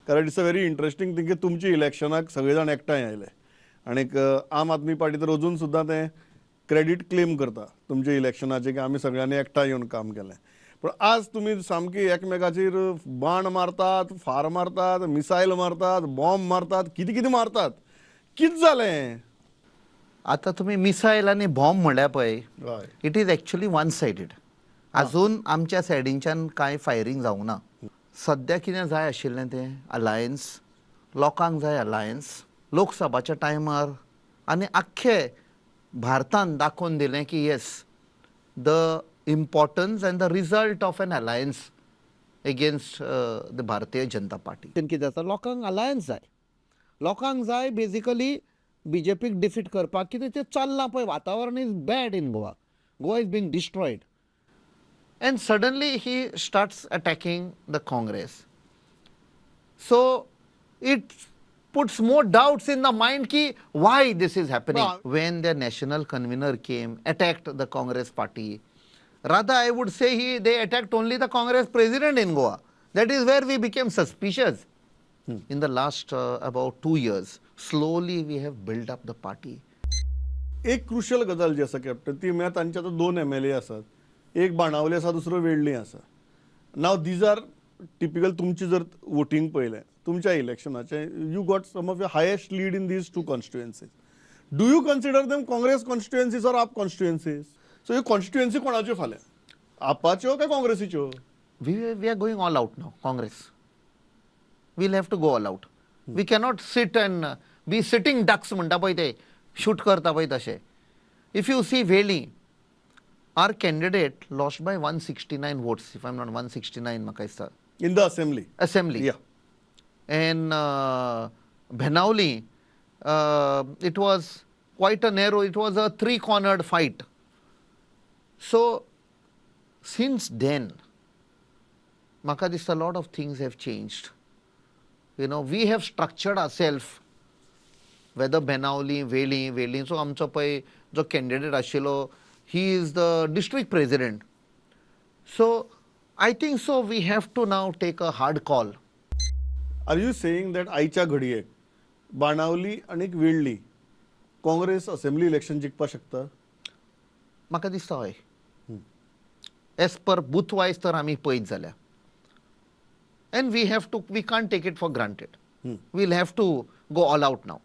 कारण it's a very interesting thing की तुमची इलेक्शनाक सगळे जाण एकठांय आयले आणीक आम आदमी पार्टी तर अजून सुद्दां तें क्रेडीट क्लेम करता तुमच्या इलेक्शनाचें की आमी सगळ्यांनी एकठांय येवन काम केलें. पूण आज तुमी सामकी एकमेकाचेर बाण मारतात, फार मारतात, मिसायल मारतात, बॉम्ब मारतात, कितें कितें मारतात. कितें जालें? आतां तुमी मिसायल आनी बॉम्ब म्हळ्यार पळय, हय. It is actually one sided. अजून आमच्या सायडीनच्यान कांय फायरींग जावंक ना. सद्या कितें जाय आशिल्लें तें अलायन्स, लोकांक जाय अलायन्स. लोकसभाच्या टायमार आनी आख्खे भारतान दाखोवन दिलें की yes, the importance and the result of an alliance against the Bharatiya Janata Party. कितें जाता, लोकांक अलायन्स जाय, लोकांक जाय बेजिकली बीजेपीक डिफीट करपाक. कितें तें चल्लां पळय, वातावरण is bad in Goa, Goa is being destroyed, and suddenly he starts attacking the Congress. So it puts more doubts in the mind ki why this is happening. When the national convener came, attacked the Congress party, rather I would say they attacked only the Congress president in Goa. That is where we became suspicious. In the last about 2 years, slowly we have built up the party. एक crucial गजाल जी आसा captain, ती म्हळ्यार तांचे आतां दोन MLA आसात, एक बाणावली आसा, दुसरो वेळ्ळी आसा. नाव these are typical. तुमची जर वोटींग पळयलें तुमच्या इलेक्शनाचें, you got some of your highest lead in these two constituencies. Do you consider them Congress constituencies or AAP constituencies? So ह्यो कॉन्स्टिट्युएन्सी कोणाच्यो फाल्यां, आपाच्यो काय काँग्रेसीच्यो? We are going all out now, Congress. We'll have to go all out. We cannot sit and be sitting ducks म्हणटा पळय ते, shoot करता पळय तशें. If you see Velim, our candidate lost by 169 votes, if I'm not 169 म्हाका दिसता. In the assembly. Assembly. And Benaulim, it was quite a narrow, it was a three-cornered fight. So, since then, म्हाका दिसता lot of things have changed. We have structured ourselves, whether Benaulim, Velim, वेलींचो आमचो पळय जो candidate आशिल्लो, he is the district president. So, I think so we have to now take a hard call. Are you saying that आयच्या घडयेक बाणावली आनी वेळ्ळी Congress assembly election जिखपाक शकता? म्हाका दिसता हय. एज पर बूथ वायज तर आमी पळयत जाल्यार, and we have to, we can't take it for granted. We'll have to go all out now.